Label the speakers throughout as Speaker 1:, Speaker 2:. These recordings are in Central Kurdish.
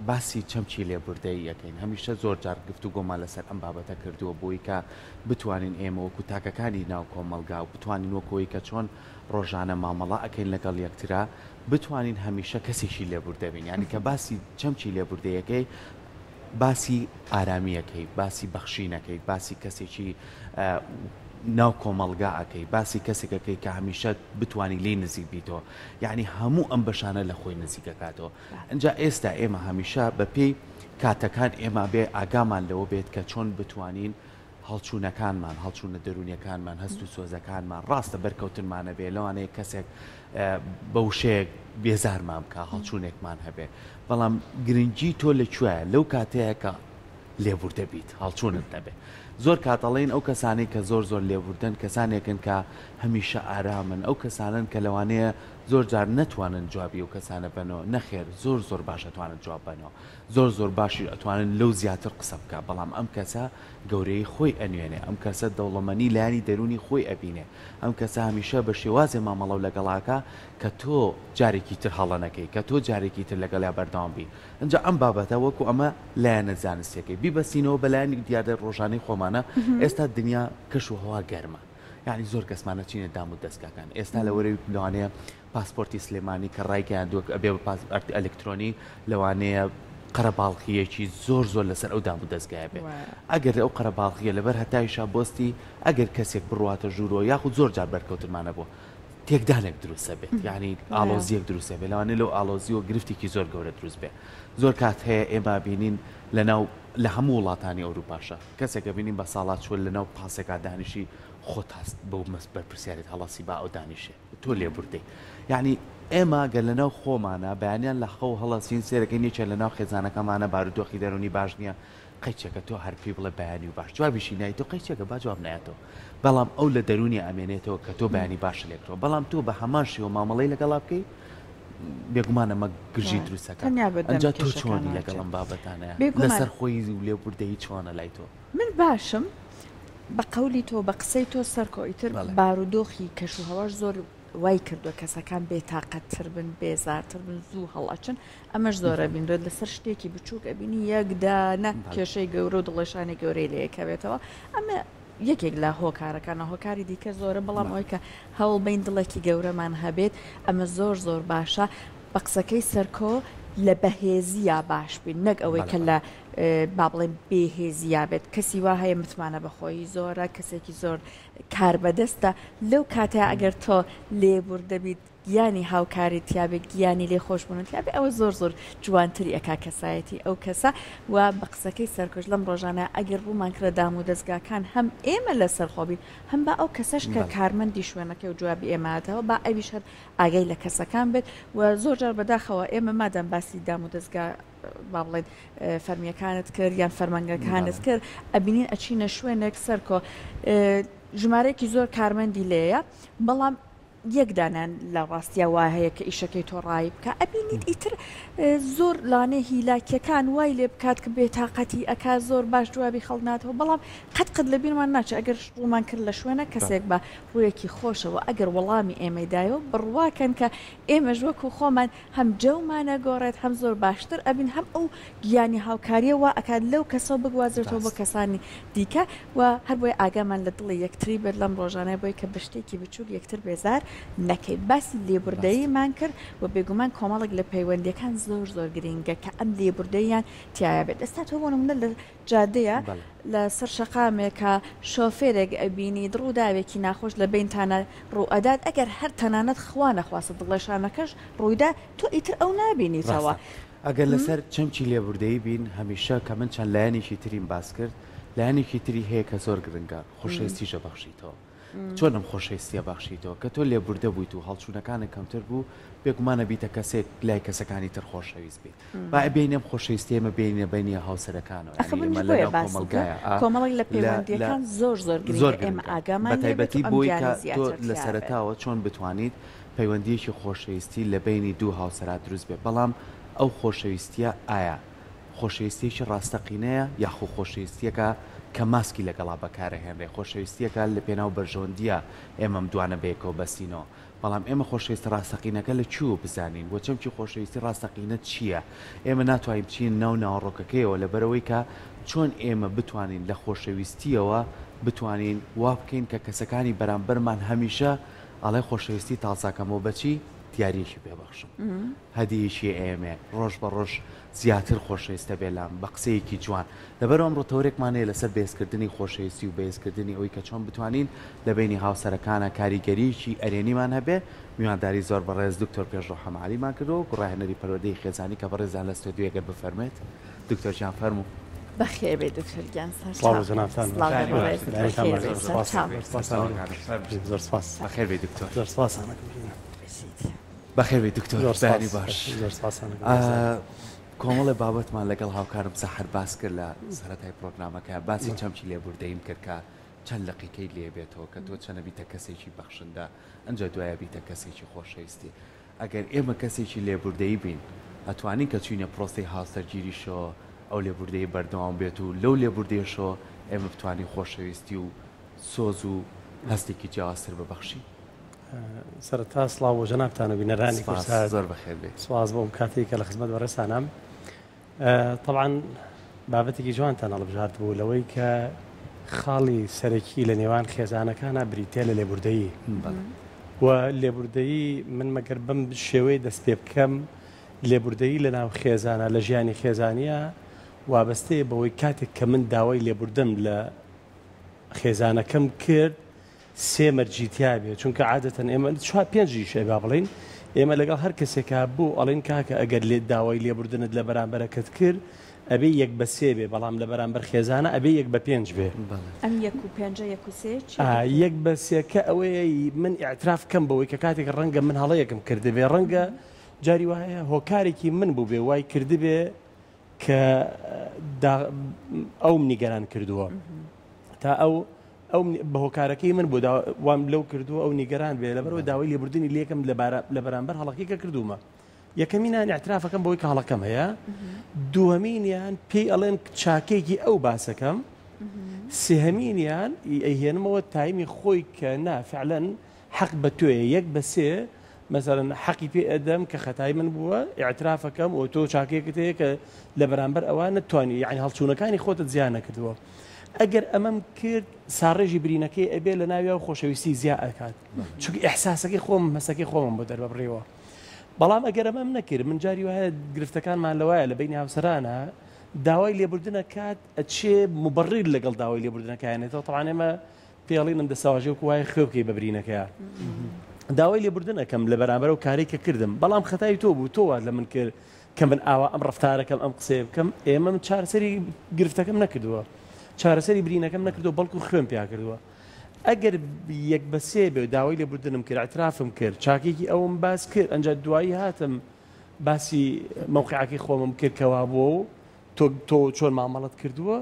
Speaker 1: باسی چەمکی لێبوردەیی ئەکەین هەمیشە زۆر جار گفتوگۆمان لەسەر ئەم بابەتە کردووە بۆی کە بتوانین ئێمە وەکو تاکەکانی ناو کۆمەڵگا و بتوانین وەکۆی کە چۆن ڕۆژانە مامەڵە ئەکەین لەگەڵ یەکترا بتوانین هەمیشە کەسێکی لێبوردە بین یانی کە باسی چەمکی لێبوردەیەکەی باسی ئارامیەکەی باسی بەخشینەکەی باسی کەسێکی ناو کۆمەڵگا ئەکەی باسی کەسێکەکەی کە هەمیشە بتانی لێی نزیک بیتەوە یعنی هەموو ئەم بەشانە لە خۆی نزیکەکاتەوە ئەجا ئێستا ئێمە هەمیشە بەپێی کاتەکان ئێمە بێ ئاگامان لەوە بێت کە چۆن بتوانین هەڵچوونەکانمان، هەڵچوونە دەروونیەکانمان، هەست و سۆزەکانمان، ڕاستە بەرکەوتنمان هەبێ، لەوانەیە کەسێک بە وشەیەک بێزارمان بکا، هەڵچوونێکمان هەبێ، بەڵام گرنگی تۆ لە کوێیە؟ لەو کاتەیە کە لێبوردە بیت، هەڵچوونت نەبێ. زۆر کات ئەڵێین ئەو کەسانەی کە زۆر زۆر لێبوردەن کەسانێکن کە هەمیشە ئارامن، ئەو کەسانەن کە لەوانەیە زۆر جار نەتوانن جوابی ئەو کەسانە بەنەوە، نەخێر زۆر زۆر باش ئەتوانن جواب بەنەوە. زۆر زۆر باشیش ئەتوانن لەو زیاتر قسە بکا بەڵام ئەم کەسە گەورەیی خۆی ئەنوێنێ ئەم کەسە دەوڵەمەنی لایەنی دەروونی خۆی ئەبینێ ئەم کەسە هەمیشە بە شێوازێ مامەڵەو لەگەڵا ئەکا کە تۆ جارێکی تر هەڵە نەکەی کە تۆ جارێکی تر لەگەڵیا بەردەوام بی ئینجا ئەم بابەتە وەکو ئەمە لایەنە زانستیەکەی بیبەستینەوە بە لایەنی دیاردەی ڕۆژانەی خۆمانە ئێستا دنیا کەش و هەوا گەرمە یانی زۆر کەسمان ئەچینە دام و دەزگاکان ئێستا لەوەرەی لەوانەیە پاسپۆرتی سلێمانی کە ڕایگەیاندووە کە ئەبێ بە پاسپۆرتی ئەلکترۆنی لەوانەیە قەرەباڵخییەکی زۆر زۆر لەسەر ئەو دام و دەزگایە بێ ئەگەر ئەو قەرەباڵخییە لەبەر هەتاویشا بۆستی ئەگەر کەسێک بڕواتە ژوورەوە یاخود زۆر جار بەرکەوتنمان هەبووە تێکدانێک دروست ئەبێت یانی ئاڵۆزییەک دروست ئەبێت لەوانەیە لەو ئاڵۆزییەوە گرفتێکی زۆر گەورە دروست بێ زۆر کات هەیە ئێمە بینین لەناو لە هەموو وڵاتانی ئەوروپاشە کەسێک ئەبینین بە ساڵا چووە لەناو پاسێکا دانیشی خۆت هەست بەو بەرپرسیارێت هەڵەسی با ئەو دانیشێ. تۆ لێبوردەی یەعنی ئێمە گەر لەناو خۆمانا بەیانیان لە خەو هەڵەسین سێرەکەین یەکێ لەناو خێزانەکەمانە بارودۆخی دەرونی باش نییە قەیچێکە تۆ هەر پێی بڵێ بەیانی و باش جوابیشی نایتەوە قەیچێکە با جواب نایەتەوە بەڵام ئەو لە دەرونی ئەمێنێتەوە کە تۆ بەیانی باش لێکرەوە بەڵام تۆ بە هەمان شێوە مامەڵەی لەگەڵا بکەی بێگومان ئەمە گرژی دروستەکە ئەنجا تۆ چۆنی لەگەڵ ئەم بابەتانەیە لەسەر خۆی و لێبوردەیی چۆنە لای تۆ؟
Speaker 2: من باشم بە قەولی تۆ بە قسەی تۆ سەرکۆ ئیتر بارودۆخی کەش و هەواش زۆر وای کردووە کەسەکان بێتاقەتتر بن بێزارتر بن زوو هەڵئەچن ئەمەش زۆر ئەبینرێت لەسەر شتێکی بچووک ئەبینی یەک دانە کێشەی گەورە و دڵێشانی گەورەی لێ کەوێتەوە ئەمە یەکێک لە هۆکارەکانە هۆکاری دیکە زۆرە بەڵام ئەوەی کە هەوڵ بین دڵێکی گەورەمان هەبێت ئەمە زۆر زۆر باشە بە قسەکەی سەرکۆ لە بەهێزییا باش بین نەک ئەوەی کە لە با بڵێن بێهێزییا بێت کەسی وا هەیە متمانە بەخۆیی زۆرە کەسێکی زۆر کاربەدەستە لەو کاتەیا ئەگەر تۆ لێبوردەبیت گیانی هاوکاری تیابێ گیانی لێ خۆشبوون تیابێ ئەوە زۆر زۆر جوانتری ئەکا کەسایەتی ئەو کەسە و بە قسەکەی سەرکۆش لەم ڕۆژانە ئەگەر ڕوومان کردە دام و دەزگاکان هەم ئێمە لەسەر خۆ بین هەم با ئەو کەسەش کە کارمەندی شوێنەکەی و جوابی ئێمە هاتەوە با ئەویش هەر ئاگای لە کەسەکان بێت و زۆر جار بەداخەوە ئێمە مادام باسی دام و دەزگا با بڵێن فەرمیەکانت کرد یان فەرمانگەکانت کرد ئەبینین ئەچینە شوێنێک سەرکۆ ژمارەیەکی زۆر کارمەندی لێیە بەڵام یەک دانیان لە ڕاستیا وا هەیە کە ئیشەکەی تۆ ڕایی بکە ئەبینیت ئیتر زۆر لانێ هیلاکیەکان وای لێ بکات کە بێتاقەتی ئەک زۆر باش جوابی خەڵناتەوە بەڵام قەت قەت لە بیرمان ناچێت ئەگەر ڕوومان کرد لە شوێنە کەسێک بە ڕوویەکی خۆشەوە ئەگەر وەڵامی ئێمەی دایەوە بڕواکەن کە ئێمەش وەکو خۆمان هەم جەومان ئەگۆڕێت هەم زۆر باشتر ئەبین هەم ئەو گیانی هاوکاریە وا ئەکات لەو کەسەوە بگوازرێتەوە بۆ کەسانی دیکە و هەربۆیە ئاگامان لە دڵی یەکتری بێت لەم ڕۆژانە بۆی کە بە شتێکی بچوک یەکتر بێزار نەکەین باسی لێبوردەییمان کرد و بێگومان کۆمەڵێک لە پەیوەندیەکان زۆر زۆر گرینگە کە ئەم لێبوردەییان تیایا بێت ئێستا تۆ بۆ نمونە لە جادەیە لە سەر شەقامێکە شۆفێرێک ئەبینیت ڕووداوێکی ناخۆش لە بەینتانا ڕووئەدات ئەگەر هەر تەنانەت خوا نەخواستە دڵێشانەکەش ڕوویدا تۆ ئیتر ئەو نابینیتەوە.
Speaker 1: ڕاستە ئەگەر لەسەر چەمکی لێبوردەیی بین هەمیشە کە من چەند لایەنێکی تریم باس کرد لایەنێکی تری هەیە کە زۆر گرنگە خۆشەویستیش ئەبەخشیتەوە چۆن ئەم خۆشەویستیە بەخشیتەوە کە تۆ لێبوردە بوویت و هەڵچوونەکانت کەمتر بوو بێگومان ئەبیتە کەسێک لای کەسەکانی تر خۆشەویست بیت با بێین ئەم خۆشەویستیە ئێمە بێینە بەینی هاوسەرەکانەوە
Speaker 2: ئەخە
Speaker 1: یانی
Speaker 2: منیش
Speaker 1: ئێمە
Speaker 2: بۆیە
Speaker 1: لەناو
Speaker 2: باسم کرد
Speaker 1: کۆمەڵگایە ئا
Speaker 2: کۆمەڵێک لە
Speaker 1: لە لە
Speaker 2: پەیوەندییەکان زۆر زۆر
Speaker 1: زۆر
Speaker 2: گرنگە ئێمە
Speaker 1: گرنگە
Speaker 2: ئاگامان
Speaker 1: بە
Speaker 2: لێ بێت
Speaker 1: تایبەتی
Speaker 2: و ئەم
Speaker 1: بۆی کە
Speaker 2: گیانە
Speaker 1: تۆ
Speaker 2: زیاتر
Speaker 1: لە
Speaker 2: تیا بێت.
Speaker 1: سەرەتاوە چۆن بتوانیت پەیوەندییەکی خۆشەویستی لە بەینی دوو هاوسەرا دروست بێ بەڵام ئەو خۆشەویستیە ئایا. خۆشەویستیەکی ڕاستەقینەیە یاخۆ خۆشەویستیەکە کە ماسکی لەگەڵا بەکارەهێنرێ، خۆشەویستیەکە لە پێناو بەرژەوەندیە ئێمە ئەم دوانە بەیەکەوە بەستینەوە. بەڵام ئێمە خۆشەویستە ڕاستەقینەکە لە کوێوە بزانین و چەمکی خۆشەویستی ڕاستەقینە چییە؟ ئێمە ناتوانین بچینە ناو ناوەڕۆکەکەیەوە لەبەرئەوەی کە چۆن ئێمە بتوانین لە خۆشەویستییەوە بتوانین وا بکەین کە کەسەکانی بەرامبەرمان هەمیشە ئەڵێ خۆشەویستی تازەکەمەوە بە چی؟ دیارییەکی پێ بەخشم هەدیەیەکی ئەیەمێ ڕۆژ بە ڕۆژ زیاتر خۆشەویستە بێ لام بە قسەیەکی جوان لەبەرئەوە ئەمڕۆ تەوەرێکمان هەیە لەسەر بەهێزکردنی خۆشەویستی و بەهێزکردنی ئەوەی کە چۆن بتوانین لە بەینی هاوسەرەکانا کاریگەریی ئەرێنیمان هەبێ، میوانداری زۆر بەڕێز دکتۆر پێشڕەو حەمەعەلیمان کردووە وەکو ڕاهێنەری پەروەردەی خێزانی کە بەڕێزیان لە ستۆدیۆیە گەر بفەرموێت دکتۆر گیان فەرموو.
Speaker 2: بەخێر بێی دکتۆر گیان
Speaker 3: سەرچاو. سڵاو لە جەنابتان.
Speaker 2: سڵاو لە بەڕێزت بەخێر بێی سەرچاو.
Speaker 3: زۆر سپاس.
Speaker 1: بەخێر بێی دکتۆر.
Speaker 3: زۆر سپاس.
Speaker 2: بژیت.
Speaker 1: بەخێر بێی دکتۆر بەیانی باش.
Speaker 3: زۆر سپاس.
Speaker 1: کۆمەڵێ بابەتمان لەگەڵ هاوکارم سەحەر باس کرد لە سەرەتای پرۆگرامەکە باسی چەمکی لێبوردەییم کرد کە چەند لقیکەی لێ بێتەوە کە تۆ چەنە بیتە کەسێکی بەخشندە ئەنجا دوایە بیتە کەسێکی خۆشەویستی ئەگەر ئێمە کەسێکی لێبوردەیی بین ئەتوانین کە چوینە پرۆسەی هاوسەرگیریشەوە ئەو لێبوردەیی بەردەوام بێت و لەو لێبوردەیەشەوە ئێمە بتوانین خۆشەویستی و سۆز و هەستێکی جیاوازتر ببەخشین.
Speaker 3: سەرەتا سڵاو بۆ جەنابتان و بینەرانی
Speaker 1: سپاس
Speaker 3: کوردسات.
Speaker 1: زۆر بەخێر بێی.
Speaker 3: سپاس بۆ ئەم کاتەی کە لە خزمەت بەڕێزتانام. تەبعەن بابەتێکی جوانتان هەڵبژارد بوو لەوەی کە خاڵی سەرەکی لە نێوان خێزانەکانا بریتیە لە لێبوردەیی. و لێبوردەیی من مەگەر بەم شێوەیە دەست پێ بکەم لێبوردەیی لە ناو خێزانە لە ژیانی خێزانیە وابەستەیە بەوەی کاتێک کە من داوای لێبوردەم لە خێزانەکەم کرد سێ مەرجی تیابێ چونکە عادەتەن ئێمە چوار پێنجیش ئەی با بڵێین ئێمە لەگەڵ هەر کەسێکا بوو ئەڵێن کاکە ئەگەر لێت داوای لێبوردنت لە بەرامبەرەکەت کرد ئەبێ یەک بە سێ بێ بەڵام لە بەرامبەر خێزانە ئەبێ یەک بە پێنج بێ.
Speaker 2: ئەم یەک و پێنجە یەک و سێ چیە
Speaker 3: ئا
Speaker 2: دکتۆر؟
Speaker 3: یەک بە سێکە ئەوەیە من ئیعتراف کەم بەوەی کە کاتێک ڕەنگە من هەڵەیەکم کردبێ ڕەنگە جاری وایە هۆکارێکی من بووبێ وای کردبێ کە دا ئەوم نیگەران کردووە تا ئەو ئەو بە هۆکارەکەی من بۆ وام لەو کردووە ئەو نیگەران بێ لەبەرەوە داوای لێبوردنی لێکەم لە بەرامبەر هەڵەکەی کە کردوومە یەکەمینان اعترافەکەم بەوەی کە هەڵەکەم هەیە دووەمینیان پێی ئەڵێم چاکێکی ئەو باسەکەم سێهەمینیان ئەیهێنمەوە تایمی خۆی کە نا فعلەن حەق بە تۆیە یەک بە سێ مەسەلەن حەقی پێ ئەدەم کە خەتای من بووە ئیعترافەکەم و تۆ چاکەیەکت هەیە کە لە بەرامبەر ئەوە نەتوانی یعنی هەڵچوونەکانی خۆتت زیان نەکردووە ئەگەر ئەمەم کرد ساڕێژی برینەکەی ئەبێ لە ناویا و خۆشەویستی زیا ئەکات چونکە ئیحساسەکەی خۆم هەستەکەی خۆمم بۆ دەرببڕیوە بەڵام ئەگەر ئەمەم نەکرد من جاری وایە گرفتەکانمان لەوایە لە بینی هاوسەرانە داوای لێبوردنە کات ئەچێ مبڕیر لەگەڵ داوای لێبوردنەکانێتەوە تەوان ئێمە پێڵینم دەسەواژێ وەکو وایە خوێ بکەی بە برینەکەیا داوای لێبوردن ئەکەم لە بەرامبەر ئەو کارەی کە کردم بەڵام خەتای تۆ بوو تۆ وات لە من کرد کە من ئاوا ئەم ڕەفتارەکەم ئەم قسەیە بکەم ئێمە من چارەسەری گرفتەکەم نەکردووە چارەسەری برینەکەم نەکردووە بەڵکو خوێم پیا کردووە ئەگەر یەک بە سێ بێ داوای لێبوردنم کرد اعترافم کرد چاکێکی ئەوم باس کرد ئەنجا دوایی هاتم باسی مەوقعەکەی خۆمم کرد کەوا بووە و تۆ تۆ چۆن مامەڵەت کردووە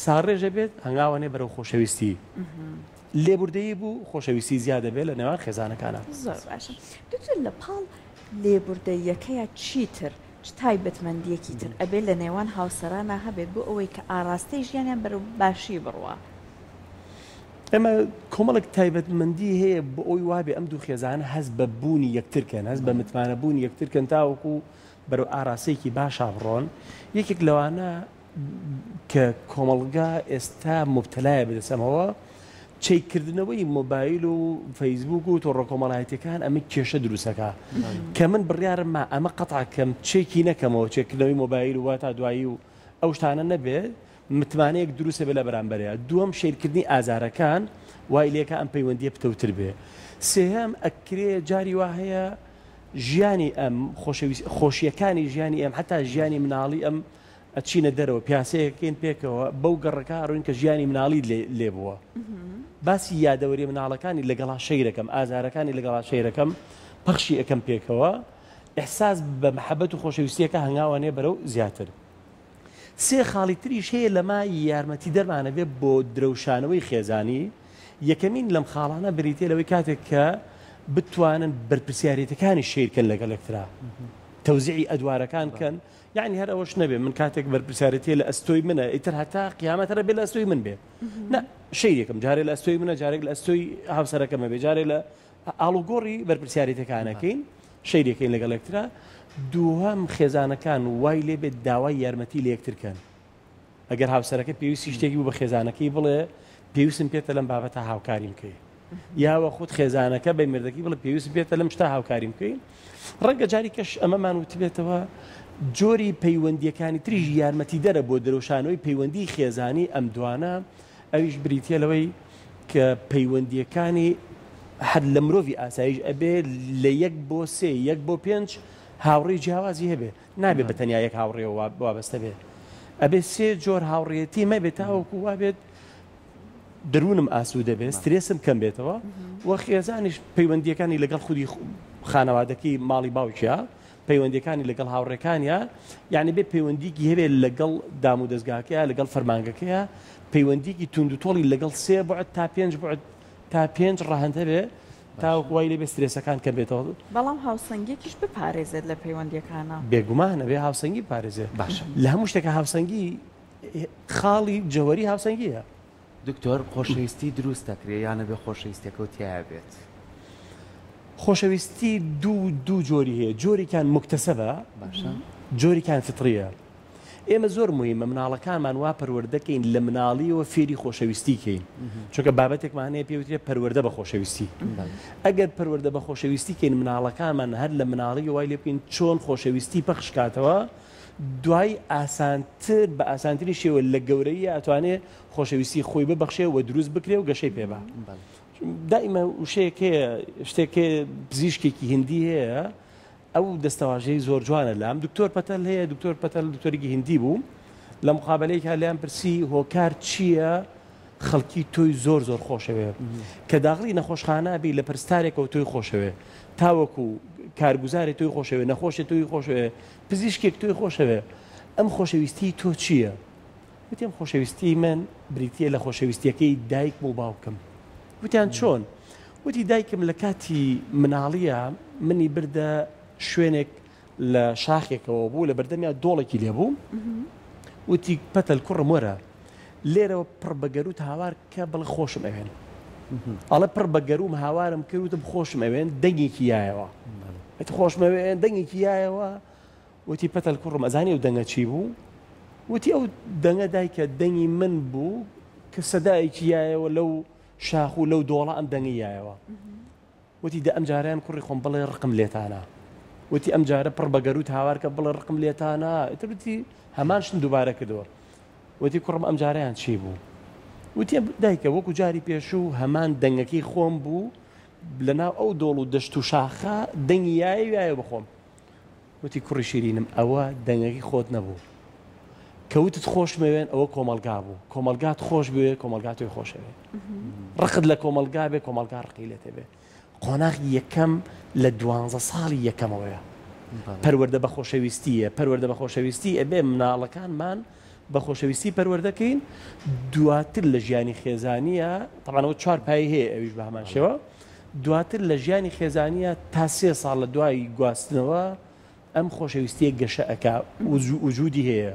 Speaker 3: ساڕێژە بێت هەنگاوانێ بەرەو خۆشەویستی لێبوردەیی بوو خۆشەویستی زیادە بێت لە نێوان خێزانەکانە.
Speaker 2: زۆر باشە دکتۆر لە پاڵ لێبوردەییەکەیا چیتر چ تایبەتمەندیەکی تر ئەبێ لە نێوان هاوسەرانا هەبێت بۆ ئەوەی کە ئاراستەی ژیانیان بەرەو باشی بڕوا؟
Speaker 3: ئێمە کۆمەڵێک تایبەتمەندی هەیە بۆ ئەوی وابێ ئەم دوو خێزانە هەست بە بوونی یەکتر کەن هەست بە متمانە بوونی یەکتر کەن تاوەکو بەرەو ئاراستەیەکی باشا بڕۆن، یەکێک لەوانە کە کۆمەڵگا ئێستا موبتەلایە بەدەست ئەمەوە، چەیکردنەوەی مۆبایل و فەیسبوک و تۆڕە کۆمەڵایەتیەکان ئەمە کێشە دروستەکا کە من بڕیارم ما ئەمە قەتع کەم چێکی نەکەمەوە چێکردنەوەی مۆبایل و واتا دوایی و ئەو شتانە نەبێت متمانەیەک دروستە بێ لە بەرامبەریا دووەم شەیرکردنی ئازارەکان وای لێکا ئەم پەیوەندیە پتەوتر بێ سێهەم ئەکرێ جاری وا هەیە ژیانی ئەم، خۆشەویست، خۆشییەکانی ژیانی ئەم، حەتا ژیانی مناڵی ئەم، ئەچینە دەرەوە، پیاسەیەک ئەکەین پێکەوە، بەو گەڕەکە ئەڕۆین کە ژیانی مناڵیت لێ، لێ بووە. باسی یادەوەرییە مناڵەکانی لەگەڵا شەیرەکەم، ئازارەکانی لەگەڵا شەیرەکەم، پەخشی ئەکەم پێکەوە، ئیحساس بە مەحەبەت و خۆشەویستییەکە هەنگاو ئەنێ بەرەو زیاتر. سێ خاڵی تریش هەیە لەمە یارمەتیدەرمان ئەبێت بۆ درەوشانەوەی خێزانی، یەکەمین لەم خاڵانە بریتیە لەوەی کاتێک کە بتوانن بەرپرسیارێتەکانی شەیرکەن لەگەڵ یەکترا. تەوزیعی ئەدوارەکان کەن یعنی هەر ئەوەش نەبێ من کاتێک بەرپرسیارەتیە لە ئەستۆی منە ئیتر هەتا قیامەت هەرە بێ لە ئەستۆی من بێ نە شەیرێکم جارێ لە ئەستۆی منە جارێک لە ئەستۆی هاوسەرەکەمە بێ جارێ لە ئاڵوگۆڕی بەرپرسیارێتەکانەکەین شەیرەکەین لەگەڵ یەکترا دووهەم خێزانەکان وای لێ بێت داوای یارمەتی لە یەکتر کەن ئەگەر هاوسەرەکە پێویستی شتێکی بوو بە خێزانەکەی بڵێ پێویستم پێتە لەم بابەتە هاوکاریم بکەی یاوە خود خێزانەکە بە مردەکەی بڵێ پێویست پێتە لەم شتا هاوکاریم بکەی ڕەنگە جاری کەش ئەمەمان وتبێتەوە جۆری پەیوەندیەکانی تریش یارمەتیدەرە بۆ درەوشانەوەی پەیوەندی خێزانی ئەم دوانە ئەویش بریتە لەوەی کە پەیوەندیەکانی هەر لە مرۆڤی ئاسایش ئەبێ لە یەک بۆ سێ یەک بۆ پێنج هاوڕێی جیاوازی هەبێ نابێ بە تەنیا یەک هاوڕێوە وابەستە بێ ئەبێ سێ جۆر هاوڕێتی مەبێت تاوەکو وابێت دەروونم ئاسوودە بێت سترێسم کەم بێتەوە و خێزانیش پەیوەندیەکانی لەگەڵ خودی خانەوادەکەی ماڵی باوکیا پەیوەندیەکانی لەگەڵ هاوڕێکانیا یعنی بێ پەیوەندیکی هەبێت لەگەڵ دام و دەستگاکەیە لەگەڵ فەرمانگەکەیە پەیوەندیکی توند و تۆڵی لەگەڵ سێ بعد تا پێنج بعد تا پێنج ڕەهەند هەبێ تاوەکو وای لێبێ سترێسەکان کەم بێتەوە.
Speaker 2: بەڵام هاوسەنگیەکیش بپارێزێت لە پەیوەندیەکانا.
Speaker 3: بێگومان ئەبێ هاوسەنگی بپارێزێ.
Speaker 1: باشە.
Speaker 3: لە هەموو شتێکا هاوسەنگی خاڵی جەوهەری هاوسەنگیە.
Speaker 1: دکتۆر خۆشەویستی دروست دەکرێ یان ئەبێ خۆشەویستیەکەو تیایا بێت؟
Speaker 3: خۆشەویستی دوو دوو جۆری هەیە جۆرێکیان موکتەسەبە
Speaker 1: باشە.
Speaker 3: جۆرێکیان فیتڕیە. ئێمە زۆر موهیمە مناڵەکانمان وا پەروەردە کەین لە مناڵیەوە فێری خۆشەویستی کەین چونکە بابەتێکمان هەیە پێ وترێ پەروەردە بە خۆشەویستی ئەگەر پەروەردە بە خۆشەویستی کەین مناڵەکانمان هەر لە مناڵی وای لێ بکەین چۆن خۆشەویستی پەخش کاتەوە دوای ئاسانتر بە ئاسانترین شێوە لە گەورەیە ئەتوانێ خۆشەویستی خۆی ببەخشێ و دروست بکرێ و گەشەی پێ بە دائیمە وشەیەک هەیە شتێک پزیشکێکی هندی هەیە ئەو دەستەواژەی زۆر جوانە لام دکتۆر پەتەل هەیە دکتۆر پەتەل دکتۆرێکی هندی بوو لە مقابلەیەکا لێیان پرسی هۆکار چییە خەڵکی تۆی زۆر زۆر خۆشەوێ کە داخڵی نەخۆشخانە بی لە پرستارێکەوە تۆی خۆشەوێ تاوەکو کارگوزارێ تۆی خۆشەوێ نەخۆشێ تۆی خۆشەوێ پزیشکێک تۆی خۆشەوێ ئەم خۆشەویستی تۆ چییە؟ وتیم خۆشەویستی من بریتە لە خۆشەویستیەکەی دایکم و باوکم وتیان چۆن؟ وتی دایکم لە کاتی مناڵییا منی بردە شوێنێک لە شاخێکەوە بوو لە بەردەمیا دۆڵێکی لێ بوو وتی پەتەل کوڕم وەرە لێرەوە پڕ بە گەروت هاوار کە بڵێ خۆشم ئەوێن ئەڵێ پڕ بە گەروم هاوارم کرد وتم خۆشم ئەوێن دەنگێکی یایەوە خۆشمەوێن دەنگێکی یایەوە وتی پەتەل کوڕم ئەزانی ئەو دەنگە چی بوو؟ وتی ئەو دەنگە دایکە دەنگی من بوو کە سەدایەکی یایەوە لەو شاخ و لەو دۆڵە ئەم دەنگی یایەوە. وتی دە ئەم جارەیان کوڕی خۆم بڵێ ڕقم لێتانە. وتی ئەم جارە پڕ بە گەرووت هاوار کە بڵێ ڕقم لێتانە. ئیتر وتی هەمان شتم دووبارە کردەوە. وتی کوڕم ئەم جارەیان چی بوو؟ وتی دایکە وەکو جاری پێشوو هەمان دەنگەکەی خۆم بوو لەناو ئەو دۆڵ و دەشت و شاخە دەنگی یایە و یایە بە خۆم. وتی کوڕی شیرینم ئەوە دەنگەکەی خۆت نەبوو کە وتت خۆشمەوێن ئەوە کۆمەڵگا بوو کۆمەڵگات خۆش بوێ کۆمەڵگا تۆی خۆشەوێ ڕقت لە کۆمەڵگا بێ کۆمەڵگا ڕقی لێتێ بێ قۆناغی یەکەم لە دوانزە ساڵی یەکەمەوەیە پەروەردە بە خۆشەویستیە پەروەردە بە خۆشەویستی ئەبێ مناڵەکانمان بە خۆشەویستی پەروەردەکەین دواتر لە ژیانی خێزانیە تەبانەوە چوار پای هەیە ئەویش بە هەمان شێوە دواتر لە ژیانی خێزانییا تا سێ ساڵ لە دوای گواستنەوە ئەم خۆشەویستیە گەشە ئەکا وجودی هەیە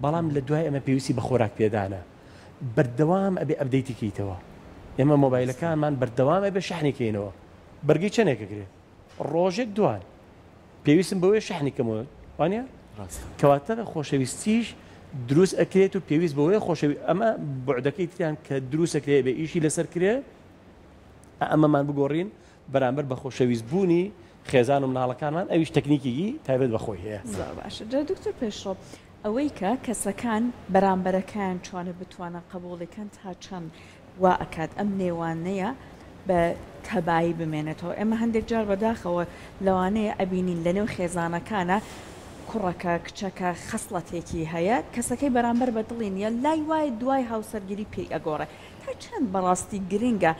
Speaker 3: بەڵام لە دوای ئەمە پێویستی بە خۆراک پێدانە بەردەوام ئەبێ update ی کەیتەوە ئێمە مۆبایلەکانمان بەردەوام ئەبێ شەحنی کەینەوە بەرگەی چەندێک ئەگرێ ڕۆژێک دوان پێویستم بەوەیە شەحنی کەمەوە وانە کەواتە خۆشەویستیش دروست ئەکرێت و پێویست بەوەیە خۆشەوی ئەمە بەعدەکەی تریان کە دروست ئەکرێ بێ ئیشی لەسەر کرێ ئەمەمان بگۆڕین بەرامبەر بە خۆشەویست بوونی خێزان و مناڵەکانمان ئەویش تەکنیکێکی تایبەت بە خۆی هەیە.
Speaker 2: زۆر باشە جا دکتۆر پێشڕەو ئەوەی کە کەسەکان بەرامبەرەکەیان چۆنە بتوانن قبوڵی کەن تا چەند وا ئەکات ئەم نێوانەیە بە تەبایی بمێنێتەوە ئێمە هەندێک جار بەداخەوە لەوانەیە ئەبینین لەنێو خێزانەکانە کوڕەکە کچەکە خەسڵەتێکی هەیە کەسەکەی بەرامبەر بە دڵی نییە لای وایە دوای هاوسەرگیری پێی ئەگۆڕێ تا چەند بەڕاستی گرنگە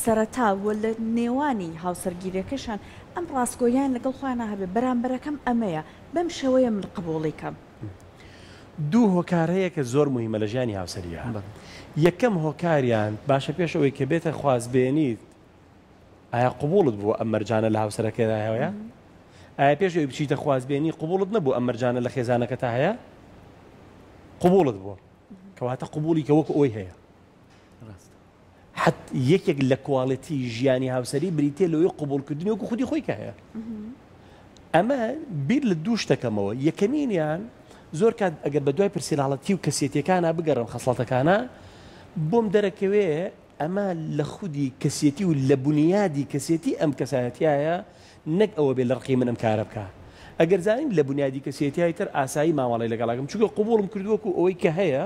Speaker 2: سەرەتا و لە نێوانی هاوسەرگیریەکەشان ئەم ڕاستگۆییان لەگەڵ خۆیانا هەبێ بەرامبەرەکەم ئەمەیە بەم شێوەیە من قبوڵی کەم.
Speaker 3: دوو هۆکار هەیە کە زۆر موهیمە لە ژیانی هاوسەرییا یەکەم هۆکاریان باشە پێش ئەوەی کە بێتە خوازبێنیت ئایا قبوڵت بووە ئەم مەرجانە لە هاوسەرەکەدا هەیە؟ ئایا پێش ئەوەی بچیتە خوازبێنی قبوڵت نەبوو ئەم مەرجانە لە خێزانەکەتا هەیە؟ قبوڵت بووە. کەواتە قبوڵی کە وەکو ئەوەی هەیە.
Speaker 1: ڕاستە.
Speaker 3: حەت یەکێک لە کواڵێتی ژیانی هاوسەری بریتیە لەوەی قبوڵکردنی وەکو خودی خۆی کە هەیە. ئەمە بیر لە دوو شتەکەمەوە یەکەمینیان زۆر کات ئەگەر بە دوای پرسیناڵەتی و کەسێتیەکانە بگەڕم خەسڵەتەکانە بۆم دەرەکەوێ ئەمە لە خودی کەسێتی و لە بونیادی کەسێتی ئەم کەسایەتیایە نەک ئەوە بێ لە ڕقی من ئەم کارە بکا ئەگەر زانیم لە بونیادی کەسێتیای تر ئاسایی مامەڵەی لەگەڵاکەم چونکە قبوڵم کردووە وەکو ئەوەی کە هەیە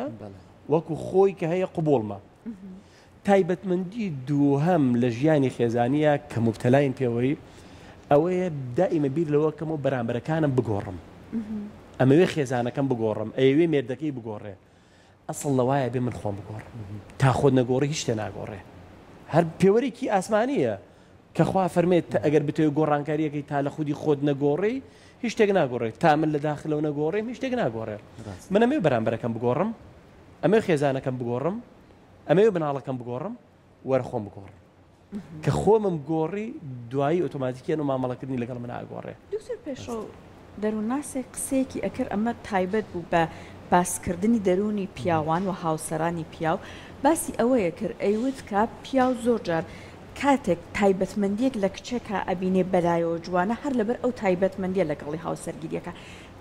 Speaker 3: وەکو خۆی کە هەیە قبوڵمە. تایبەتمەندی دووهەم لە ژیانی خێزانییا کە موبتەلاین پێوەی ئەوەیە دائیمە بیر لەوە کەم و بەرامبەرەکانم بگۆڕم ئەمەوێ خێزانەکەم بگۆڕم ئەیەوێ مێردەکەی بگۆڕێ ئەسڵ لەوایە بێ من خۆم بگۆڕم تا خۆت نەگۆڕی هیچ شتێ ناگۆڕێ هەر پێوەرێکی ئاسمانییە کە خوا فەرمێت تە ئەگەر بتەوێت گۆڕانکاریەکەی تا لە خودی خۆت نەگۆڕی هیچ شتێک ناگۆڕێت تا من لە داخلەوە نەگۆڕێم هیچ شتێک ناگۆڕێ من ئەمەوێ بەرامبەرەکەم بگۆڕم ئەمەوێ خێزانەکەم بگۆڕم ئەمەوێ مناڵەکەم بگۆڕم وەرە خۆم بگۆڕم کە خۆمم گۆڕی دوایی ئۆتۆماتیکیان و مامەڵەکردنی لەگەڵ من ئاگۆڕێ.
Speaker 2: دکتۆر پێشڕەو دەروونناسێک قسەیەکی ئەکرد ئەمە تایبەت بوو بە باسکردنی دەروونی پیاوان و هاوسەرانی پیاو باسی ئەوەیە کرد ئەیوت کە پیاو زۆر جار کاتێک تایبەتمەندیەک لە کچێکا ئەبینێ بەلایەوە جوانە هەر لەبەر ئەو تایبەتمەندیە لەگەڵی هاوسەرگیریەکا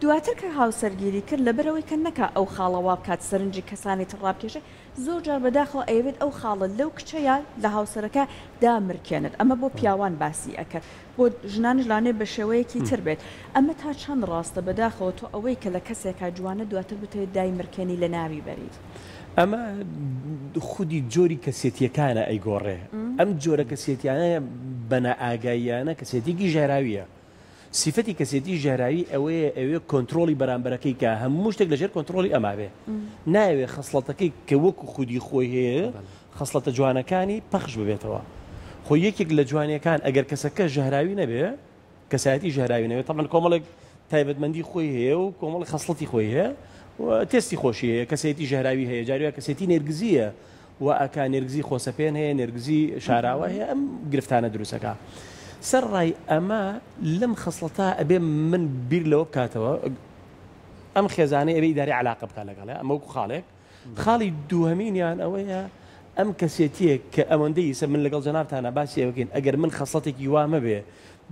Speaker 2: دواتر کە هاوسەرگیری کرد لەبەرئەوەی کە نەکا ئەو خاڵە وابکات سەرنجی کەسانی تر ڕابکێشێ زۆر جار بەداخەوە ئەیەوێت ئەو خاڵە لەو کچە یا لە هاوسەرەکە دامرکێنێت ئەمە بۆ پیاوان باسی ئەکەن بۆ ژنانیش لانەیە بە شێوەیەکی تر بێت ئەمە تا چەند ڕاستە بەداخەوە تۆ ئەوەی کە لە کەسێکا جوانە دواتر بتەوێت دایمرکێنی لەناوی بەریت.
Speaker 3: ئەمە خودی جۆری کەسێتیەکانە ئەیگۆڕێ ئەم جۆرە کەسێتیانە بە نائاگاییانە کەسێتیەکی ژەهراویە سیفەتی کەسێتی ژەهراوی ئەوەیە ئەوێ کۆنترۆڵی بەرامبەرەکەی کا هەموو شتێک لەژێر کۆنترۆڵی ئەما بێ نایەوێ خەسڵەتەکەی کە وەکو خودی خۆی هەیە خەسڵەتە جوانەکانی پەخش ببێتەوە خۆ یەکێک لە جوانیەکان ئەگەر کەسەکە ژەهراوی نەبێ کەسایەتی ژەهراوی نەبێت تەبعەن کۆمەڵێک تایبەتمەندی خۆی هەیە و کۆمەڵی خەسڵەتی خۆی هەیە و تێستی خۆشی هەیە کەسێتی ژەهراوی هەیە جاریوە کەسێتی نێرگزیە و ئەکا نێرگزی خۆسەپێن هەیە نێرگزی شاراوە هەیە ئەم گرفتانە دروستەکە سەر ڕای ئەمە لەم خەسڵەتە ئەبێ من بیر لەوە بکاتەوە ئەم خێزانەی ئەبێ ئیداری علاقە بکە لەگەڵێ ئەمە وەکو خاڵێک خاڵی دووهەمینیان ئەوەیە ئەم کەسێتیە کە ئەوەندەی ئیسە من لەگەڵ جەنابتانا باسی ئەوە کەین ئەگەر من خەسڵەتێکی وا مەبێ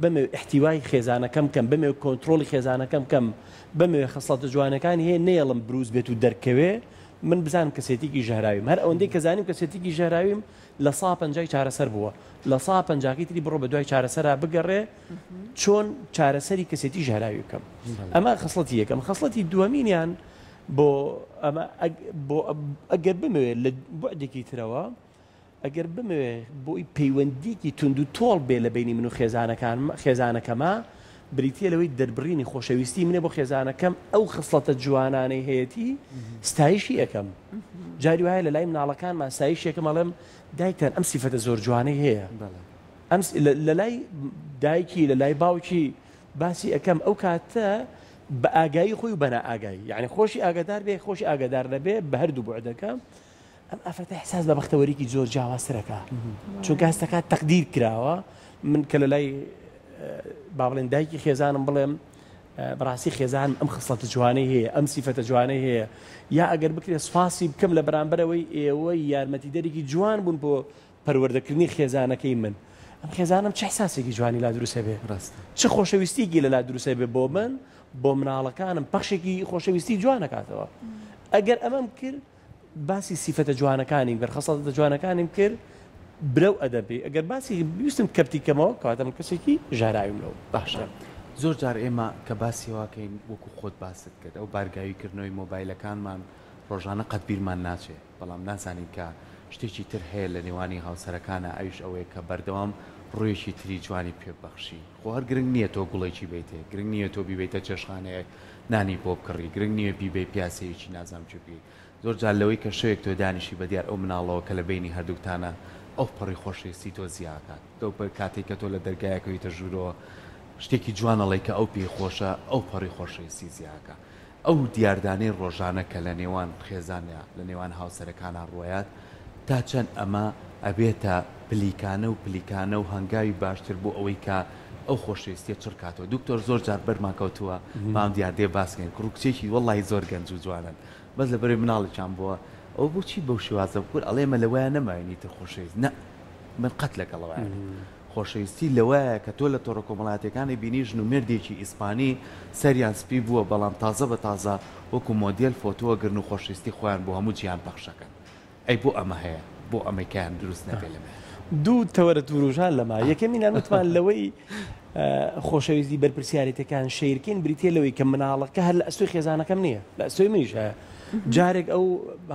Speaker 3: بمەوێ ئیحتیوای خێزانەکەم کەم بمەوێ کۆنترۆڵی خێزانەکەم کەم بمەوێ خەسڵەتە جوانەکانی هەیە نەیەڵم بروست بێت و دەرکەوێ من بزانم کەسێتیکی ژەهراویم هەر ئەوەندەی کە زانیم کەسێتیکی ژەهراویم لە سا پەنجای چارەسەر بووە لە سا پەنجاکەی تری بڕۆ بە دوای چارەسەرا بگەڕێ چۆن چارەسەری کەسێتی ژەهراوی بکەم ئەمە خەسڵەتی یەکەم خەسڵەتی دووەمینیان بۆ ئەمە بۆ ئەگەر بمەوێ لە بوعدێکی ترەوە ئەگەر بمەوێ بۆی پەیوەندیکی توند و تۆڵ بێ لە بینی من و خێزانەکان خێزانەکەما بریتە لەوەی دەربڕینی خۆشەویستی منە بۆ خێزانەکەم ئەو خسڵەتە جوانانەی هەیەتی ستایشی ئەەکەم جاری وایە لە لای مناڵەکانمان ستایشێکم ئەڵێم دایکتان ئەم سیفەتە زۆر جوانەی هەیە ئەم لە لای دایکی لە لای باوکی باسی ئەکەم ئەو کاتە بە ئاگایی خۆی و بە نائاگایی یعنی خۆشی ئاگادار بێ خۆشی ئاگادار نەبێ بە هەردوو بوعدەکە ئەم ئافرەتە احساس بە بەختەوەریکی زۆر جیاوازترەکە چونکە هەستەکات تەقدیر کراوە من کە لە لای با بڵێن دایکی خێزانم بڵێم بەڕاستی خێزان ئەم خسڵەتە جوانەی هەیە ئەم سیفەتە جوانەی هەیە یا ئەگەر بکرێت سوپاسی بکەم لە بەرامبەرەوەی ئێوە یارمەتیدەرێکی جوان بوون بۆ پەروەردەکردنی خێزانەکەی من ئەم خێزانم چ احساسێکی جوانی لا دروست هەبێ
Speaker 1: ڕاستە.
Speaker 3: چ خۆشەویستیەکی لەلا دروست هەبێ بۆ من بۆ مناڵەکانم پەخشێکی خۆشەویستی جوان ئەکاتەوە ئەگەر ئەمەم کرد باسی سیفەتە جوانەکانیم کرد خەسڵەتە جوانەکانیم کرد برەو ئەدەبی ئەگەر باسی ویستم کەپتی کەمەوە کەواتە من کەسێکی ژەهراویم لەو
Speaker 1: باشە زۆر جار ئێمە کە باسی واکەین وەکو خۆت باست کرد ئەو بارگاوی کردنەوەی مۆبایلەکانمان ڕۆژانە قەت بیرمان ناچێ بەڵام نازانین کە شتێکی تر هەیە لە نێوانی هاوسەرەکانا ئەویش ئەوەیە کە بەردەوام ڕوویەکی تری جوانی پێ ببەخشی خۆ هەر گرنگ نییە تۆ گوڵێکی بەیتێ گرنگ نییە تۆ بیبەیتە چێشتخانەیەک نانی بۆ بکڕی گرنگ نییە بیبەی پیاسەیەکی نازانم چی بکەی زۆر جار لەوەی کە شەوێک تۆ دانیشی بە دیار ئەو مناڵەوە کە لە بەینی هەردووکتانە ئەو پەڕی خۆشەویستی تۆ زیاکات لەو کاتەی کە تۆ لە دەرگایەکەویتە ژوورەوە شتێکی جوان ئەڵێی کە ئەو پێی خۆشە ئەو پەڕی خۆشەویستی زیاکا. ئەو دیاردانەی ڕۆژانە کە لە نێوان خێزانیا، لە نێوان هاوسەرەکانا ڕوەیات، تا چەند ئەمە ئەبێتە پلیکانە و پلیکانە و هەنگاوی باشتر بۆ ئەوەی کە ئەو خۆشەویستیە چڕ کاتەوە دکتۆر زۆر جار بەرمان کەوتووە بام دیاردەیە باس کەین کوڕ و کچێکی وەڵاهی زۆر گەنج و جوانن بەس لەبەرەی مناڵێکیان بووە ئەوە بۆچی بەو شێوازە کور ئەڵێ ئێمە لەوەیا نەماوین ئیتر خۆشەویست نا من قەت لەگەڵەوەیا نیم خۆشەویستی لەوەیە کە تۆ لە تۆڕە کۆمەڵایەتیەکانی بینی ژن و مێردێکی ئیسپانی سەریان سپی بووە بەڵام تازە بە تازە وەکو مۆدێل فۆتۆ ئەگرن و خۆشەویستی خۆیان بۆ هەموو جیهان پەخشەکەن ئەی بۆ ئەمە هەیە بۆ ئەمەیکایان دروست نەبێ لەمەیان.
Speaker 3: دوو تەوەرەت وروژان لەما یەکەمینان وتمان لەوەی خۆشەویستی بەرپرسیارێتەکان شەیرکەین بریتە لەوەی کە مناڵەکە هەر لە ئەستۆی خێزانەکەم نییە لە ئەستۆی منیش هەیە جارێک ئەو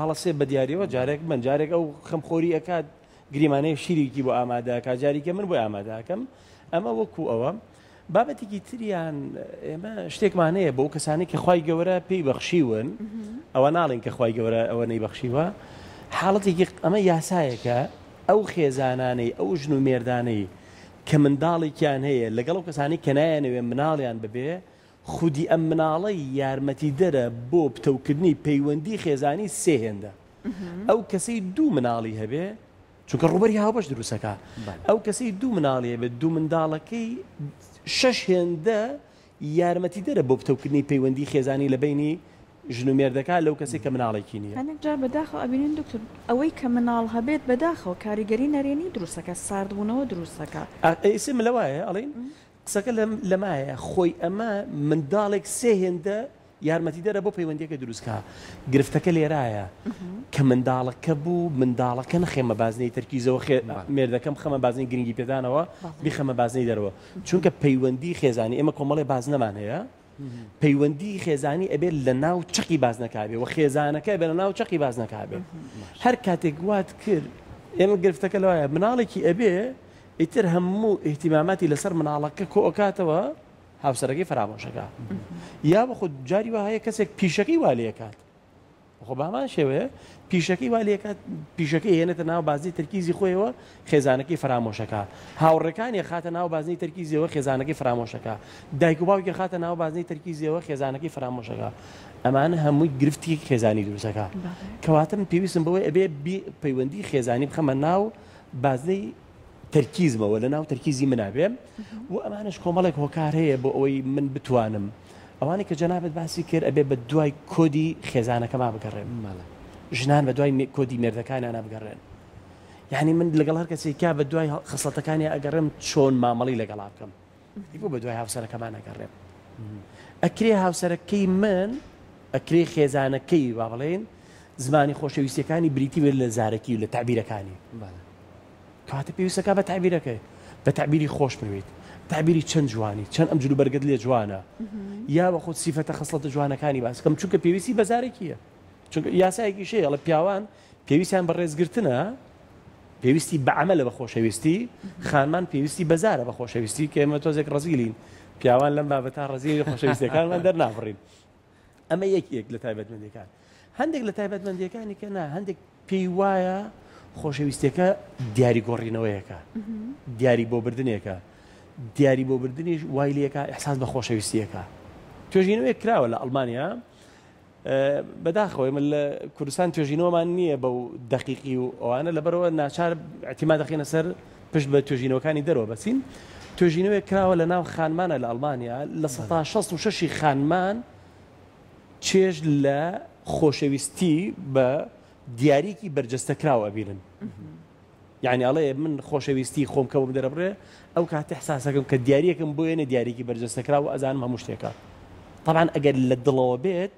Speaker 3: هەڵەسێ بە دیاریەوە جارێک من جارێک ئەو خەمخۆری ئەکات گریمانەیە شیرێکی بۆ ئامادەکە جاریکە من بۆی ئامادەکەم ئەمە وەکو ئەوە بابەتێکی تریان ئێمە شتێکمان هەیە بۆ کەسانی کە خوای گەورە پێی بەخشیون ئەوە ناڵین کە خوای گەورە ئەوە نەیبەخشیوە حاڵەتێکی ئەمە یاسایەکە ئەو خێزانانەی ئەو ژن و مێردانەی کە منداڵێکیان هەیە لەگەڵ ئەو کەسانی کە نایانەوێ مناڵیان ببێ خودی ئەم مناڵەی یارمەتیدەرە بۆ پتەوکردنی پەیوەندی خێزانی سێ هێندە ئەو کەسەی دوو مناڵی هەبێ چونکە ڕووبەری هاوبەش دروستەکا ئەو کەسەی دوو مناڵی هەبێت دوو منداڵەکەی شەش هێندە یارمەتیدەرە بۆ پتەوکردنی پەیوەندی خێزانی لە بەینی ژن و مێردەکە لەو کەسێک کە مناڵێکی نییە.
Speaker 2: هەنێک جار بەداخەوە ئەبینین دکتۆر ئەوەی کە مناڵ هەبێت بەداخەوە کاریگەری نەرێنی دروستەکا ساردبوونەوە دروستەکا.
Speaker 3: ئێستا من لەوایە ئەڵێین قسەکە لەمایە خۆی ئەمە منداڵێک سێ هێندە یارمەتیدەرە بۆ پەیوەندیەکە دروست کا گرفتەکە لێرایە کە منداڵەکە بوو منداڵەکە نەخێمە بازنەی تەرکیزەوە خێ مێردەکەم خەمە بازنەی گرنگی پێدانەوە بیخەمە بازنەی دەرەوە چونکە پەیوەندی خێزانی ئێمە کۆمەڵێ بازنەمان هەیە پەیوەندی خێزانی ئەبێت لە ناو چەقی بازنەکە بێ و خێزانەکە بێ لە ناو چەقی بازنەکە بێ هەر کاتێک وات کرد ئێمە گرفتەکە لەوایە مناڵێکی ئەبێ ئیتر هەموو ئیهتیماماتی لەسەر مناڵەکە کۆئەکاتەوە هاوسەرەکەی فەرامۆشەکە یا بە خود جاری وا هەیە کەسێک پیشەکەی وا لێکات خۆ بامان شێوەیە پیشەکەی وا لێکات پیشەکەی هێنێتە ناو بازی تەرکیزی خۆیەوە خێزانەکەی فەرامۆشەکە هاوڕێکانی خاتە ناو بازنەی تەرکیزیەوە خێزانەکەی فەرامۆشەکە دایک و باوکی خاتە ناو بازنەی تەرکیزیەوە خێزانەکەی فەرامۆشەکە ئەمانە هەمووی گرفتی خێزانی دروستەکە کەواتە من پێویستم بەوەی ئەبێ پەیوەندی خێزانی بخەمە ناو بازنەی تەرکیزمەوە لە ناو تەرکیزی منا بێ و ئەمانەش کۆمەڵێک هۆکار هەیە بۆ ئەوەی من بتوانم ئەوانەی کە جەنابت باسی کرد ئەبێ بە دوای کۆدی خێزانەکەما بگەڕێن ژنان بە دوای کۆدی مێردەکانیانە بگەڕێن یعنی من لەگەڵ هەر کەسێکا بە دوای خسڵەتەکانی ئەگەڕێم چۆن مامەڵی لەگەڵا بکەم بۆ بە دوای هاوسەرەکەمان ئەگەڕێم ئەکرێ هاوسەرەکەی من ئەکرێ خێزانەکەی با بڵێن زمانی خۆشەویستیەکانی بریتی بێت لە زارەکی و لە تعبیرەکانی کەواتە پێویستەکە بە تعبیرەکەی بە تعبیری خۆش بویت تعبیری چەند جوانی چەند ئەم جلو بەرگت لێ جوانە یا بە خۆت سیفەتە خسڵەتە جوانەکانی باسکەم چونکە پێویستی بە زارەکیە چونکە یاسایەکی شەیە ئەڵێ پیاوان پێویستیان بە ڕێزگرتنە پێویستی بە عەمەلە بە خۆشەویستی خانمان پێویستی بە زارە بە خۆشەویستی کە ئێمە تۆزێک ڕەزیلین پیاوان لەم بابەتە ڕەزیلی خۆشەویستیەکانمان دەرنابڕین ئەمە یەکێک لە تایبەتمەندیەکان هەندێک لە تایبەتمەندیەکانی کە نا هەندێک پێی وایە خۆشەویستیەکە دیاری گۆڕینەوەیەکە دیاری بۆ بردنێکە دیاری بۆ بردنیش وای لەکە احساس بە خۆشەویستیەکە توێژینەوەیەک کراوە لە ئەڵمانیا بەداخەوە ئێمە لە کوردستان توێژینەوەمان نییە بەو دەقیقی و ئەوانە لەبەرەوە ناچار اعتیما دەخینە سەر پشت بە توێژینەوەکانی دەرەوە بەسین توێژینەوەیەک کراوە لە ناو خانمانە لە ئەڵمانیا 66% خانمان چێژ لە خۆشەویستی بە دیاریکی بەرجەستەکراو ئەبینن یعنی ئەڵێ من خۆشەویستی خۆم کە بۆم دەرەبڕێ ئەو کاتە احساسەکەم کە دیاریەکەم بۆ یەنێ دیاریکی بەرجەستەکراو و ئەزانم هەموو شتێکە طبعا ئەگەر لە دڵەوە بێت